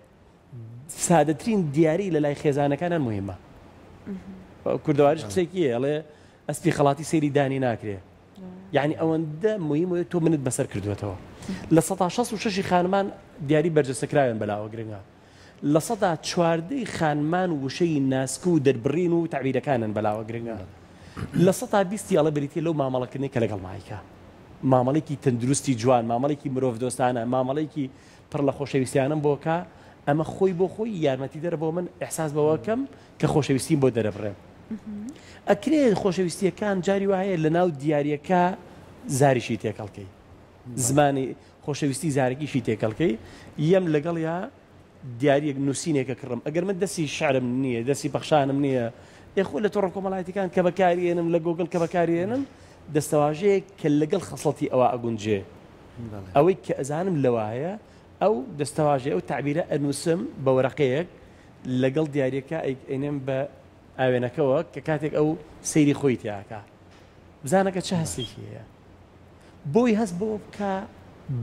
Speaker 3: سادەترین دیاری لە لای خێزانەکانیان مهمە کوردەواریش قسێکی هەیە ئەڵێ ئەسپی خەڵاتی سەیری دانی ناکرێ یعنی ئەوەندە مهمە تۆ منت بەسەر کردوێتەوە 66% خانمان دیاری بەرجەستەکراویان بەلاوە گرنگە 14% خانمان وشەی ناسک و دەربڕین و تەعبیرەکانن بەلاوە گرنگە. 20% ئەڵێ بریتیە لەو مامەڵەکردنەی کە لەگەڵ مایکە. مامەڵێکی تەندروستی جوان، مامەڵێکی مرۆڤدۆستانە، مامەڵێکی پڕ لە خۆشەویستیانەم بۆ کا، ئەمە خۆی بۆ خۆی یارمەتیدەرە بۆ من ئیحساس بەوە کەم کە خۆشەویستیم بۆ دەرەبڕێم. ئەکرێ خۆشەویستییەکان جاری وا هەیە لەناو دیارییەکە زاریشی تێکەڵ کەی. زمانی خۆشەویستی زارەکیشی تێکەڵ کەی یەم لەگەڵیا دیاریەک نووسینێکە کڕم ئەگەر من دەستی شعرم نییە دەستی پەخشانم نییە ئێ خۆ لە تۆڕە کۆمەڵایەتیەکان کە بەکاریێنم لە گۆگل کە بەکاریێنم دەستەواژەیەک کە لەگەڵ خەسڵەتی ئەوا ئەگونجێ. ئەوەی کە ئەزانم لەوایە ئەو دەستەواژەی ئەو تەعبیرە ئەنووسم بە وەرەقەیەک لەگەڵ دیاریەکە ئەینێم بە ئاوێنەکەوە کە کاتێک ئەو سەیری خۆی تیاکا بزانە کە چ هەستێکی هەیە بۆی هەست بۆ بکە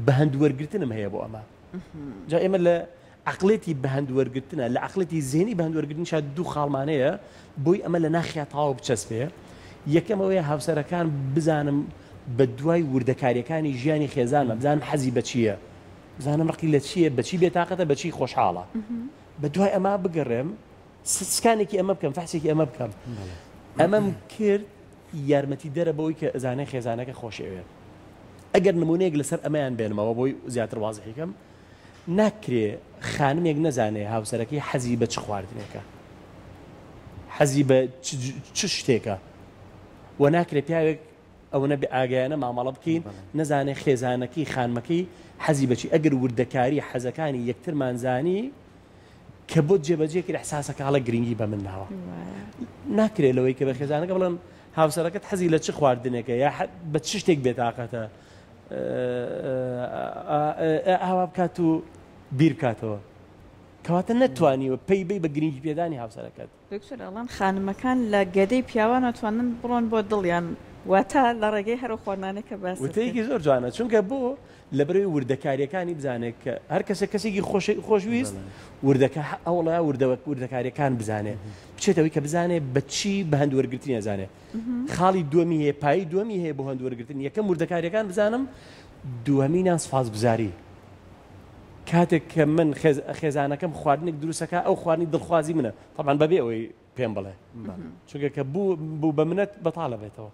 Speaker 3: بەهەند وەرگرتنم هەیە بۆ ئەمە جا ئێمە لە عقلێتی بەهەند وەرگرتنە لە عقلێتی زیهنی بەهەند وەرگرتنیشا دوو خاڵمان هەیە بۆی ئەمە لە ناخیا تەواو بچەسپێ یەکەم ئەوەیە هاوسەرەکان بزانم بە دوای وردەکاریەکانی ژیانی خێزانمە بزانم حەزی بە چییە بزانم ڕقی لە چییە بەچی بێتاقەتە بەچی خۆشحاڵە بە دوای ئەمە بگەڕێم سکانێکی ئەمە بکەم فەحسێکی ئەمە بکەم ئەمەم کرد یارمەتی دەرە بۆی کە ئەزانێ خێزانەکە خۆشەوێت ئەگەر نمونەیەک لەسەر ئەمەیان بێنمەوە بۆی زیاتر وازحیکەم ناکرێ خانمێک نەزانێ هاوسەرەکەی حەزی بە چ خواردنێکە حەزی بە چ شتێکە و ناکرێ پیاوێک ئەوەنە بێ ئاگایانە مامەڵە بکەین نەزانێ خێزانەکەی خانمەکەی حەزی بەچی ئەگەر وردەکاری حەزەکانی یەکترمان زانی کە بۆت جێبەجێ کرد احساسەکە هەڵە گرنگی بە من ناوە ناکرێت لەوەی کە بە خێزانەکە بڵێم هاوسەرەکەت حەزی لە چ خواردنێکە یا بە چ شتێک بێتاقەتە ئاوا بکات و بیر بکاتەوە کەواتە نەتوانیوە پەی بی بە گرنگی پێدانی هاوسەرەکەت.
Speaker 2: دکتۆر ئەڵێن خانمەکان لە گەدەی پیاوان ئەتوانن بڕۆن بۆ دڵیان واتە لە ڕێگەی هەر ئەو خواردنانەی کە باست کرد.
Speaker 3: وتەیەکی زۆر جوانە چونکە بۆ لەبەرئەوەی وردەکاریەکانی بزانێت کە هەر کەسێک کەسێکی خۆش خۆشویست وردەکە ئەوڵە وردە وردەکاریەکان بزانێ بچێتەوەی کە بزانێ بە چی بە هەند وەرگرتنی ئەزانێ خاڵی دووەمی هەیە پایی دووەمی هەیە بۆ هەند وەرگرتن یەکەم وردەکاریەکان بزانم دووەمینان سوپاسگوزاری کاتێک کە من خێزانەکەم خواردنێک دروستەکە ئەو خواردنی دڵخوازی منە طبعا بەبێ ئەوەی پێم بڵێ چونکە کە بوو بوو بە منەت بەتاڵە بێتەوە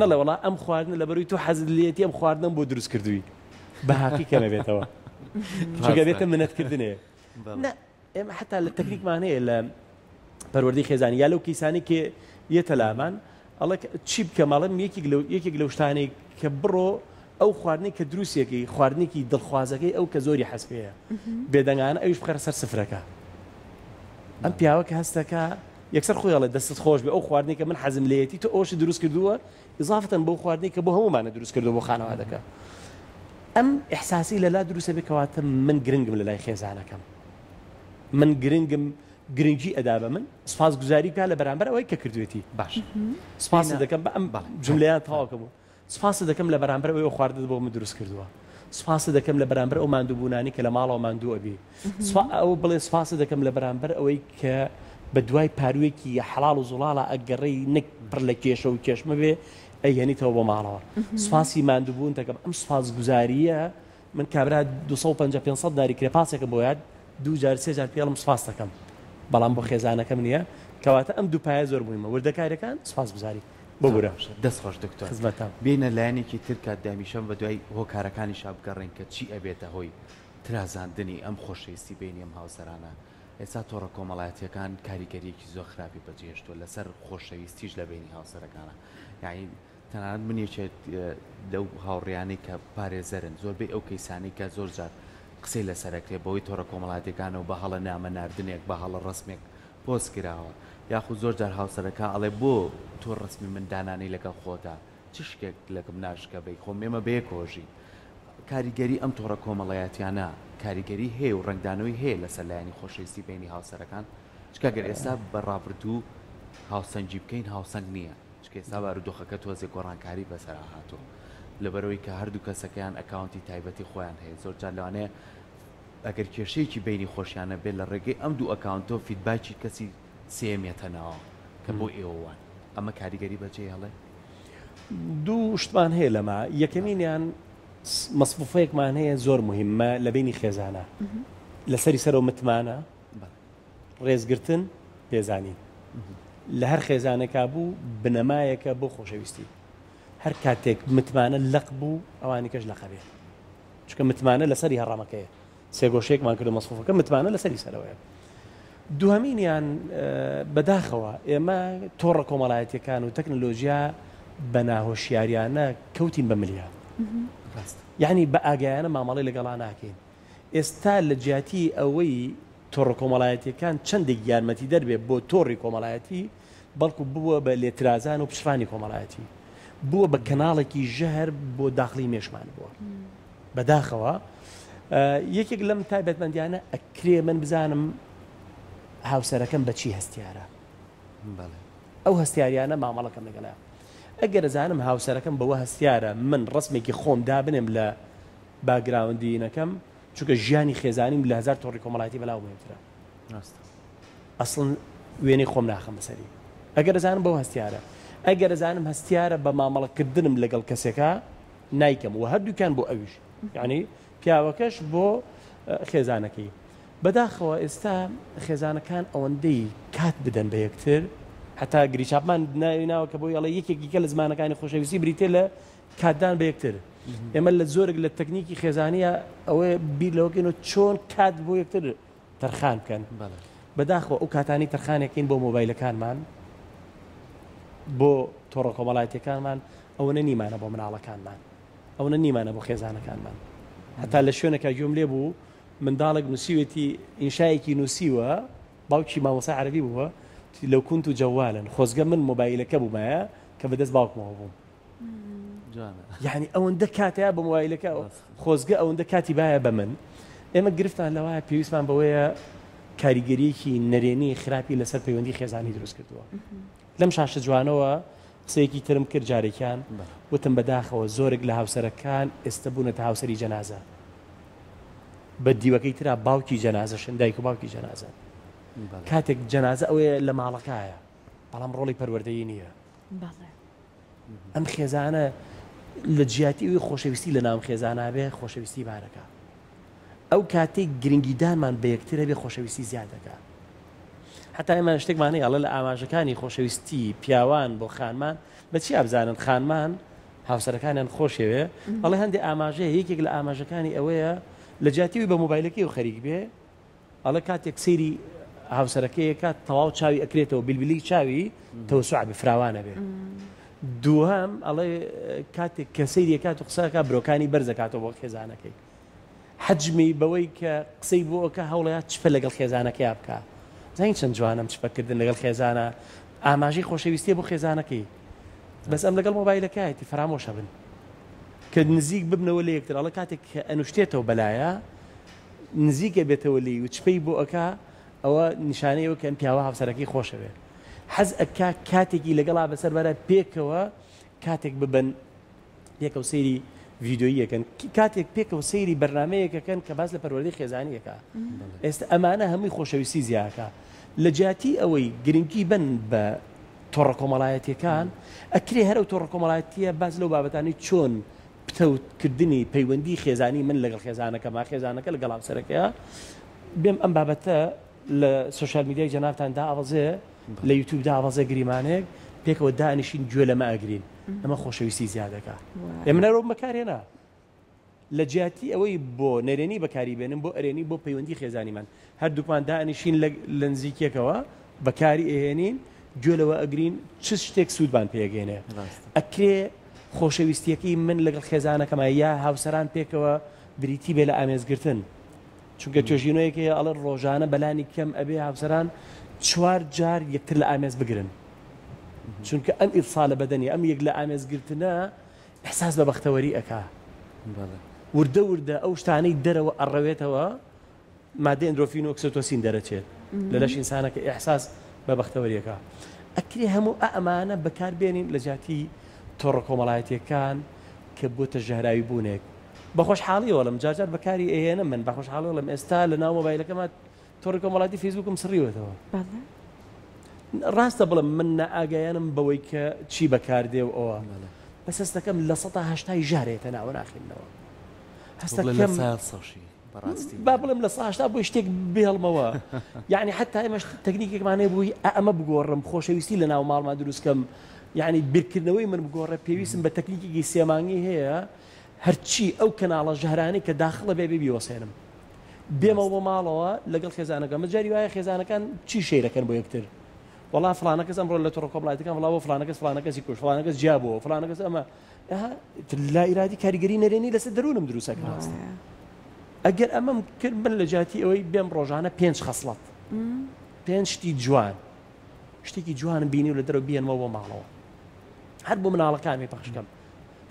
Speaker 3: نەڵێ وڵا ئەم خواردنە لەبەروی تۆ حەزت لێتی ئەم خواردنم بۆ دروست کردووی بەهاکی کەمە بێتەوە چونکە بێتە منەتکردنێ ئێمە حتا لە تەکنیکمان هەیە لە پەروەردەی خێزانی یا لەو کەیسانەی کە یەتە لامان ئەڵێ چی بکەم ئەڵێم یەکێک لەو یەکێک لەو شتانەی کە بڕۆ ئەو خواردنەی کە دروستیەکەی خواردنێکی دڵخوازەکەی ئەو کە زۆری حەز پێیە بێدەنگانە ئەویش بخەرە سەر سفرەکە ئەم پیاوە کە هەستەکە یەکسەر خۆی ئەڵێ دەستت خۆش بێ ئەو خواردنەی کە من حەزم لێیەتی تۆ ئەوشت دروست کردووە ئیزافتەن بەو خواردنەی کە بۆ هەموومانە دروست کردووە بۆ خانەوادەکە ئەم ئیحساسی لەلا دروستە بێ کەواتە من گرنگم لەلای خێزانەکەم من گرنگم گرنگی ئەدا بە من سپاس گوزاری بکە لە بەرامبەر ئەوەی کە کردوێتی
Speaker 1: باش
Speaker 3: سپاس دەکەم بە ئەم جملەیان تەواوکەم و سپاست دەکەم لە بەرامبەر ئەوەی ئەو خواردنەت بۆ من دروست کردووە سپاست دەکەم لە بەرامبەر ئەو ماندووبوونانەی کە لە ماڵەوە ماندوو ئەبی ئەو بڵێ سپاست دەکەم لە بەرامبەر ئەوەی کە بە دوای پاروویەکی حەڵاڵ و زوڵاڵا ئەگەڕێی نەک پڕ لە کێشە و کێشمە بێ ئەیهێنیتەوە بۆ ماڵەوە سپاسی ماندووبوون دەکەم ئەم سپاسگوزارییە من کابرا 250 500 داری کرێ پاسێکم بۆ یاد دوو جار سێ جار پێڵم سپاس دەکەم بەڵام بۆ خێزانەکەم نییە کەواتە ئەم دوو پایە زۆر مهمە وردەکاریەکان سپاسگوزاری ببورە.
Speaker 1: دەست خۆش دکتۆر.
Speaker 3: خزمەتتان.
Speaker 1: بێینە لایەنێکی تر کە دامیشەم بەدوای هۆکارەکانیشا بگەڕێین کە چی ئەبێتە هۆی ترازاندنی ئەم خۆشەویستی بەینی ئەم هاوسەرانە ئێستا تۆڕە کۆمەڵایەتیەکان کاریگەریەکی زۆر خراپی بەجێهێشتوە لەسەر خۆشەویستیش لە بەینی هاوسەرەکانە یانی تەنانەت من یەکێک لەو هاوڕیانەی کە پارێزەرن زۆربەی ئەو کەیسانەی کە زۆر جار قسەی لەسەر ئەکرێ بەهۆی تۆڕە کۆمەڵایەتیەکانەوە بە هەڵە نامە ناردنێک بە هەڵە ڕەسمێک پۆست کراوە یاخود زۆر جار هاوسەرەکە ئەڵێ بۆ تۆ ڕەسمی من دانانەی لەگەڵ خۆتا چ شکێک لەکم ناشکە بەی خۆم ئێمە بەیەکەوە ژین کاریگەری ئەم تۆڕە کۆمەڵەیاتیانە کاریگەری هەیە و ڕەنگدانەوەی هەیە لەسەر لایەنی خۆشەویستی بەینی هاوسەرەکان چونکە گەر ئێستا بە ڕابردوو هاوسەنگی بکەین هاوسەنگ نییە چونکە ئێستا بارودۆخەکە تۆزێک گۆڕانکاری بەسەرا هاتووە لەبەرئەوەی کە هەردوو کەسەکەیان ئەکاونتی تایبەتی خۆیان هەیە زۆر جار لەوانەیە ئەگەر کێشەیەکی بەینی خۆشیان نەبێت لە ڕێگەی ئەم دوو ئەکاونتەوە feedback ی کەسی سێیەم یەتە ناوە کە بۆ ئێوە وان ئەمە کاریگەری بەجێ هێڵێ؟
Speaker 3: دوو شتمان هەیە لەمە یەکەمینیان مەسفوفەیەکمان هەیە زۆر مهمە لە بینی خێزانە لەسەری سەرەوە متمانە ڕێزگرتن پێزانین لە هەر خێزانێکا بوو بنەمایەکە بۆ خۆشەویستی هەر کاتێک متمانە لەق بوو ئەوانی کەش لەقە بێت چونکە متمانە لەسەری هەڕەمەکەیە سێگۆشەیەکمان کردو مەسفوفەکە متمانە لەسەری سەرەوەیە دوهەمینیان بەداخەوە ئێمە تۆڕە کۆمەڵایەتیەکان و تەکنەلۆژیا بە ناهۆشیاریانە کەوتین بە ملیا یعنی بە ئاگایانە مامەڵی لەگەڵا ناکەین ئێستا لە جیاتی ئەوەی تۆڕە کۆمەڵایەتیەکان چەندێک یارمەتیدەر بێ بۆ تۆڕی کۆمەڵایەتی بەڵکو بووە بە لێترازان و پچڕانی کۆمەڵایەتی. بووە بە کەناڵێکی ژەهر بۆ داخلی مێشمان بووە بەداخەوە یەکێک لەم تایبەتمەندیانە ئەکرێ من بزانم هاوسەرەکەم بەچی هەستیارە ئەو هەستیاریانە مامەڵەکەم لەگەڵیا ئەگەر ئەزانم هاوسەرەکەم بەوە هەستیارە من ڕەسمێکی خۆم دابنێم لە باگراوندینەکەم چونکە ژیانی خێزانیم لە هەزار تۆڕی کۆمەڵایەتی بەلاوە مهمترە ئەسڵن وێنەی خۆم ناخەمە سەری ئەگەر ئەزانم بەوە هەستیارە ئەگەر ئەزانم هەستیارە بە مامەڵەکردنم لەگەڵ کەسێکا نایکەم و هەردووکیان بۆ ئەویش یعنی پیاوەکەش بۆ خێزانەکەی بەداخەوە ئێستا خێزانەکان ئەوەندەی کات بدەن بە یەکتر هەتا گری چاپمان ناوی ناوە کە بۆی ئەڵێ یەکێک دیکە لە زمانەکانی خۆشەویستی بریتە لە کاتدان بە یەکتر ئێمە لە زۆرێک لە تەکنیکی خێزانیە ئەوەیە بیر لەوەکەین و چۆن کات بۆ یەکتر تەرخان بکەن بەداخەوە ئەو کاتانی تەرخانێکین بۆ مۆبایلەکانمان بۆ تۆڕە کۆمەڵایەتەکانمان ئەوەنە نیمانە بۆ مناڵەکانمان ئەوەنە نیمانە بۆ خێزانەکانمان هەتا لە شوێنەکە گوێم لێ بوو منداڵێک نووسیوێتی ئینشایەکی نووسیوە باوکی مامۆسای عەرەبی بووە لو كنت جوالا خۆزگە من مۆبایلەکە بوومایە کە بەدەست باوکمەوە بووم یعنی ئەوەندە کاتەیە بە مۆبایلەکە خۆزگە ئەوەندە کاتی باە بە من ئێمە گرفتان لەوایە پێویستمان بەوەیە کاریگەریەکی نەرێنی خراپی لەسەر پەیوەندی خێزانی دروست کردووە لەم شاشە جوانەوە قسەیەکی ترم کرد جارێکیان وتم بەداخەوە زۆرێک لە هاوسەرەکان ئێستا بوونەتە هاوسەری جەنازە بە دیوەکەی ترا باوکی جەنازەشن دایک و باوکی جەنازەن کاتێک جەنازە ئەوەیە لە ماڵەکایە بەڵام ڕۆڵی پەروەردەیی نییە ئەم خێزانە لە جیاتی ئەوی خۆشەویستی لە ناوم خێزانە بێ خۆشەویستی بارەکە ئەو کاتێک گرنگیدانمان بە یەکترە بێ خۆشەویستی زیاد دەکا حتا ئێمە شتێکمانەیە ئەڵێ لە ئاماژەکانی خۆشەویستی پیاوان بۆ خانمان بە چی ئابزانن خانمان هاوسەرەکانیان خۆشەوێ ئەڵێ هەندێک ئاماژەیە یەکێک لە ئاماژەکانی ئەوەیە لە جیاتی بە مۆبایلەکەی و خەریک بێ ئەڵێ کاتێک سەیری هاوسەرەکەی کات تەواو چاوی ئەکرێتەوە بیلبیلی چاوی تەوسع بێ فراوانە بێ دووهەم ئەڵێ کاتێک کە سەیری کات و قسەکە برۆکانی بەرزەکاتەوە بۆ خێزانەکەی حەجمی بەوەی کە قسەی بۆ ئەکا هەوڵەیا چپە لەگەڵ خێزانەکەیا بکا زانی چەند جوانە ئەم چپەکردن لەگەڵ خێزانە ئاماژەی خۆشەویستیە بۆ خێزانەکەی بەس ئەم لەگەڵ مۆبایلەکایەتی فەرامۆشە بن کە نزیک ببنەوە لە یەکتر ئەڵێ کاتێک کە ئەنوشتێتەوە بەلایە نزیکە بێتەوە لێی و چپەی بۆ ئەکا ئەوە نیشانەی ئەوە کە ئەم پیاوە هاوسەرەکەی خۆشەوێ حەز ئەکا کاتێکی لەگەڵا بەسەر بەرە پێکەوە کاتێک ببن پێکەوە سەیری ڤیدیۆیی ئەکەن کاتێک پێکەوە سەیری بەرنامەیەک ئەکەن کە باس لە پەروەردەی خێزانی ئەکا ئێستا ئەمانە هەمووی خۆشەویستی زیاکە لە جیاتی ئەوەی گرنگی بن بە تۆڕە کۆمەڵایەتیەکان ئەکرێ هەر ئەو تۆڕە کۆمەڵایەتیە باس لەو بابەتانی چۆن پتەوکردنی پەیوەندی خێزانی من لەگەڵ خێزانەکەما خێزانەکە لەگەڵ هاوسەرەکەیا بێم ئەم بابەتە لە سۆشیال میدیای جەنابتان دابەزێ لە یوتیوب دابەزێ گریمانەیەک پێکەوە دانیشین گوێ لەمە ئەگرین ئەمە خۆشەویستی زیادەکە ئێمە نەرۆم بەکارهێنا لە جیاتی ئەوەی بۆ نەرێنی بەکاری بێنم بۆ ئەرێنی بۆ پەیوەندی خێزانیمان هەردووکمان دانیشین لە نزیکێکەوە بەکاری ئەهێنین گوێ لەوە ئەگرین چ شتێک سوودمان پێگەێنێ ئەکرێ خۆشەویستیەکەی من لەگەڵ خێزانەکەمە یا هاوسەران پێکەوە بریتی بێ لە ئامێزگرتن چونکە توێژینەوەیەک هەیە ئەڵێ ڕۆژانە بەلانی کەم ئەبێ هاوسەران چوار جار یەکتر لە ئامێز بگرن چونکە ئەم ئیتصالە بەدەنی ئەم یەک لە ئامێزگرتنە احساس بە بەختەوەری ئەکا وردە وردە ئەو شتانەی دەرەوە ئەڕەوێتەوە مادەی ئەندرۆفین و ئۆکسۆتۆسین دەرەچێت لە لەش ئینسانەکە ئیحساس بە بەختەوەریەکە ئەکرێ هەموو ئەمانە بەکار بێنین لە جیاتی تۆڕە کۆمەڵایەتیەکان کە بۆتە ژەهراوی بوونێک بە خۆشحاڵیەوە ئەڵێم جار جار بەکاری ئەهێنم من بە خۆشحاڵی ئەڵێم ئێستا لە ناو مۆبایلەکەما تۆڕی کۆمەڵاتی فەیسبووکم سڕیوەتەوە ڕاستە بڵێم من نائاگایانم بەوەی کە چی بەکاردێ و ئەوە بەس هەستەکەم لە سەتا هەشتای ژارێتە ناوە ناخینەوە هەستەکەم با بڵێم لە ساشتا بۆ شتێک بێڵمەوە یعنی حتا ئێمەش تەکنیکێکمان هەیە بووی ئەمە بگۆڕم خۆشەویستی لە ناو ماڵما دروستکەم یعنی بیرکردنەوەی من بگۆڕێ پێویستم بە تەکنیکێکی سێمانگی هەیە هەرچی ئەو کەناڵە ژەهرانەی کە داخڵە بێ بێ بیوەسێنم بێمەوە بۆ ماڵەوە لەگەڵ خێزانەکەم بە جاری وایە خێزانەکان چی شەیرەکەن بۆ یەکتر وەڵا فڵانە کەس ئەمڕۆ لە تۆڕە کۆمەڵایەتیەکان وەڵا بۆ فڵانە کەس فڵانە کەسی کوشت فڵانە کەس جیا بووە فڵانە کەس ئەمە لا ئیرادی کاریگەری نەرێنی لەسەر دەروونم دروستەکە ئەگەر ئەمەم کرد من لە جیاتی ئەوەی بێم ڕۆژانە پێنج خەسڵەت پێنج شتی جوان شتێکی جوانم بینی و لە دەرەوە بێنمەوە بۆ ماڵەوە. هەر بۆ مناڵەکانمی پەخش کەم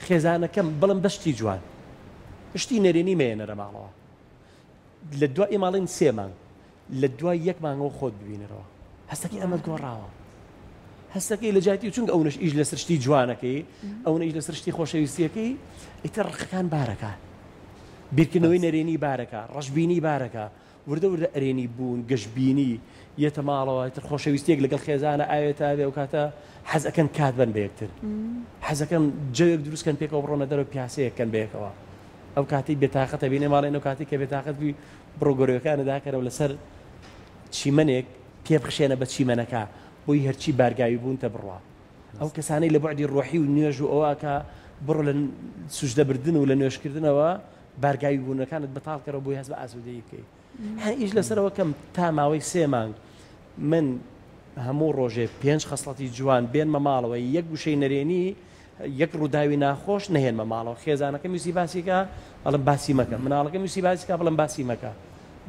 Speaker 3: خێزانەکەم بڵم بە شتی جوان شتی نەرێنی مەیەنەرە ماڵەوە لە دوای ئێمە ئەڵێن سێ مانگ لە دوای یەک مانگەوە خۆت ببینەرەوە هەستەکەی ئەمەت گۆڕاوە هەستەکەی لە جاتی چونکە ئەونەش ئیش لەسەر شتی جوانەکەی ئەونە ئیش لەسەر شتی خۆشەویستیەکەی ئیتر ڕقەکان بارەکە بیرکردنەوەی نەرێنی بارەکە ڕەشبینی بارەکە وردە وردە ئەرێنی بوون، گەشبینی، یەتە ماڵەوە، ئیتر خۆشەویستیەک لەگەڵ خێزانە ئاوێتە ئەبێ ئەوکاتە حەز ئەکەن کات بەن بە یەکتر حەزەکەن جەوێک دروست کەن پێکەوە بڕۆنە دەرەوە پیاسەیەک کەن بەیەکەوە ئەو کاتەی بێتاقەتە بینێ ماڵێن ئەو کاتەی کە بێتاقەت بووی بڕۆ گۆرەویەکانت داکەرەوە لەسەر چیمەنێک پێ بخشێنە بە چیمەنەکە بۆی هەرچی بارگاوی بوونتە بڕوا ئەو کەسانەی لە بوعدی ڕۆحی و نوێژ و ئەوە کە بڕۆ لە سوجدە بردن و لە نوێژکردنەوە بارگاوی بوونەکانت بەتاڵ کەرەوە بۆی هەست بە ئاسوودەیی بکەی هەر ئیش لەسەرەوە کەم تا ماوەی سێ مانگ من هەموو ڕۆژێ پێنج خەسڵەتی جوان بێنمە ماڵەوە یەک وشەی نەرێنی یەک ڕووداوی ناخۆش نەهێنمە ماڵەوە خێزانەکەم ویستی باسیکە بەڵم باسی مەکە مناڵەکەم ویستی باسیکە بڵم باسی مەکە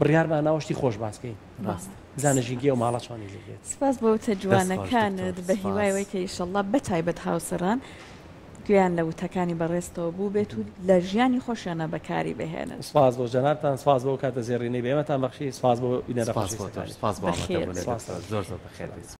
Speaker 3: بڕیارمان ناوە شتی خۆش باسکەین
Speaker 1: ڕاست
Speaker 3: بزانە ژینگەی ئەو ماڵە چۆنی لێ دێت.
Speaker 2: سپاس بۆ وتە جوانەکانت بە هیوای ئەوەی کە ئیشەڵڵا بە تایبەت هاوسەران گوێیان لە وتەکانی بەڕێزتەوە بووبێت و لە ژیانی خۆشیانا بەکاری بهێنن.
Speaker 3: سپاس بۆ جەنابتان، سپاس بۆ ئەو کاتە زێڕینەی بە ئێمەتان بەخشی، سپاس بۆ بینەرە
Speaker 1: سپاس بۆ تۆش،
Speaker 3: خۆشەویستەکانی.
Speaker 1: سپاس بۆ
Speaker 2: بەخێر
Speaker 1: ئامادەبوونت
Speaker 2: بێیت.
Speaker 1: دکتۆر، زۆر زۆر بەخێر بێیت.